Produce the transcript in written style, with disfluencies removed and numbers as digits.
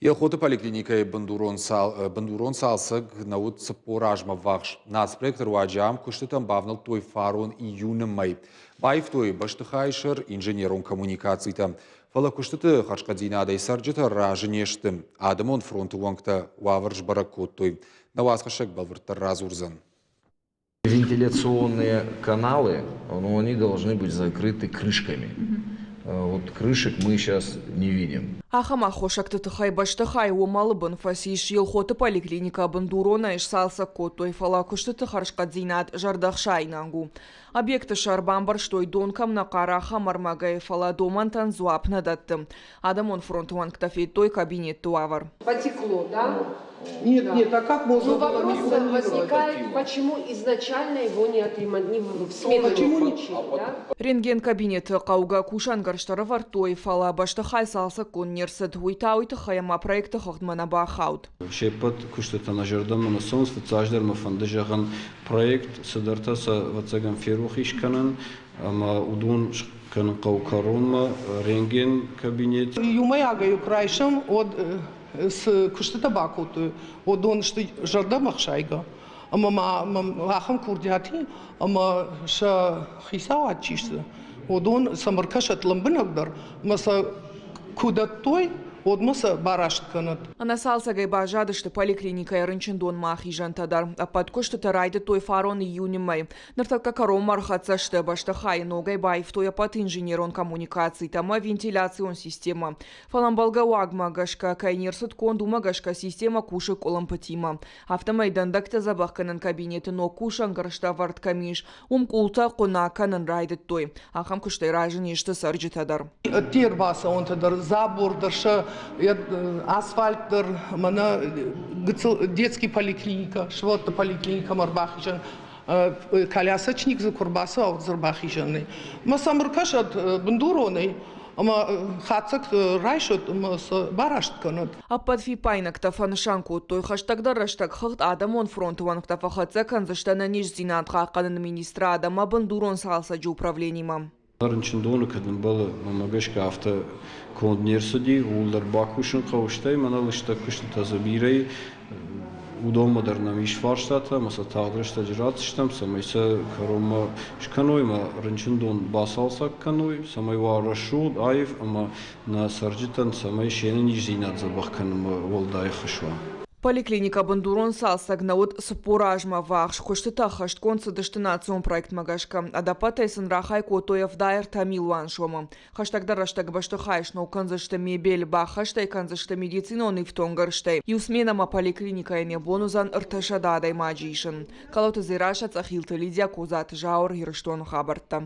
Елхоты поликлиникӕйы бындурон цалцӕг нӕ уыд 40 азмӕ ввахс. Нацпроекты руаджы ам куыстытӕм бавнӕлдтой фарон июны мӕй. Баивтой бӕстыхайы сӕр инженерон коммуникацитӕ. Фӕлӕ куыстыты хӕрзхъӕддзинадӕй цӕрджытӕ разы не сты. Адӕмон фронты уӕнгтӕ уавӕр сбӕрӕг кодтой. Нӕ уацхӕссӕг бӕлвырддӕр радзурдзӕн. Вентиляционные каналы, ну, они должны быть закрыты крышками. Вот крышек мы сейчас не видим. Ахӕм аххосӕгты тыххӕй бӕстыхай уымӕлы бын фӕцис. Елхоты поликлиникӕ бындуронӕй сцалцӕг кодтой, фӕлӕ куыстыты хӕрзхъӕддзинад зӕрдӕхсаинаг у. Объекты сӕр бамбӕрзтой дон кӕм нӕ хъары, ахӕм ӕрмӕгӕй, фӕлӕ домӕнтӕн дзуапп нӕ дӕтты. Адӕмон фронты уӕнгтӕ федтой кабинетты уавӕр. Потекло, да? Нет, нет, а как можно Ну, вопрос возникает, почему изначально его не отремонтировали, в смету Почему не не- включили, да? Рентген-кабинеты хъӕугӕ кусӕнгӕрзтӕ ӕрӕвӕрдтой, фӕлӕ бӕстыхай цалцӕггонд не рцыд. Уый та уый тыххӕй ӕмӕ проекты хыгъдмӕ нӕ бахауд. Се ппӕт куыстытӕ нӕ зӕрдӕмӕ нӕ цӕуынц. Фыццаджыдӕр мӕ фӕнды зӕгъын, проект цыдӕртӕ сӕ, ӕвӕццӕгӕн, ферох ис кӕнын ӕмӕ уыдон кӕнын хъӕуы кӕронмӕ рентген кабинет. Иумӕйагӕй куы райсӕм, уӕд цы куыстытӕ бакодтой, уыдон сты зӕрдӕмӕхсайгӕ. Ӕмӕ ма мӕм ахӕм курдиат и, ӕмӕ сӕ хицауад чи сты, уыдон сӕм ӕркӕсӕт лӕмбынӕгдӕр ӕмӕ сӕ куы дӕттой, уӕдмӕ сӕ бараст кӕнӕт. Ӕнӕцалцӕгӕй баззадысты поликлиникӕйы рынчындонмӕ ахизӕнтӕ дӕр. Ӕппӕт куыстытӕ райдыдтой фарон июны мӕй. Ныртӕккӕ кӕронмӕ ӕрхӕццӕ сты, бӕстыхайы ногӕй баивтой ӕппӕт инженерон коммуникацитӕ ӕмӕ вентиляцион системӕ. Фӕлӕ ӕмбӕлгӕ уагмӕ гӕсгӕ кӕй не рцыд конд, уымӕ гӕсгӕ системӕ кусы къуылымпытимӕ. Афтӕмӕй дӕндӕгтӕ дзӕбӕхгӕнӕн кабинеты ног кусӕнгӕрзтӕ ӕвӕрд кӕм ис, уым къултӕ хъуына кӕнын райдыдтой. Ахӕм куыстӕй разы не сты цӕрджытӕ дӕр. Ӕдде ӕрбацӕуӕнтӕ дӕр, забор дӕр, сӕ асфальт дӕр, мӕнӕ гыццыл детский поликлиникӕ, сывӕллӕтты поликлиникӕмӕ ӕрбахизӕн колясочник дзы куы рбацӕуа, уӕд дзы ӕрбахизӕн нӕй. Мӕ сӕм ӕркӕсӕд бындуронӕй ӕмӕ хатдзӕг райсӕд ӕмӕ сӕ бараст кӕнӕд. Ӕппӕт фиппаинӕгтӕ фӕнысан кодтой, хӕстӕгдӕр рӕстӕг хыгъд адӕмон фронты уӕнгтӕ фӕхӕццӕ кӕндзысты ӕнӕниздзинад хъахъхъӕныны министрад ӕмӕ бындурон цалцӕджы управленимӕ. Рынчындоны кӕд ӕмбӕлы, мӕнмӕ гӕсгӕ афтӕ конд не рцыди, ууыл дӕр бакусын хъӕуы, стӕй мӕнӕ лыстӕг куыстытӕ дзы бирӕ и. Уыдонмӕ дӕр нӕм ис фарстатӕ ӕмӕ сӕ тагъд рӕстӕджы ратдзыстӕм, цӕмӕй сӕ кӕронмӕ скӕной ӕмӕ рынчындон бацалцӕг кӕной, цӕмӕй уа рӕсугъд, аив ӕмӕ нӕ цӕрджытӕн цӕмӕй се нӕниздзинад дзӕбӕх кӕнынмӕ уӕлдай ӕххуыс уа. Поликлиникӕ бындурон цалцӕг нӕ уыд 40 азмӕ ввахс. Куыстытӕ ӕххӕстгонд цыдысты национ проектмӕ гӕсгӕ. Ӕдӕппӕтӕй сын рахай кодтой 73 милуан сомы. Хӕстӕгдӕр рӕстӕг бӕстыхайы сног кӕндзысты мебель, баххӕст ӕй кӕндзысты медицинон ифтонггӕрзтӕй. Иу сменӕмӕ поликлиникӕйӕн йӕ бон уыдзӕн 300 адӕймаджы исын. Калоты Дзерассӕ, Цъӕхилты Лидия, Козаты Зауыр, Ирыстоны хабӕрттӕ.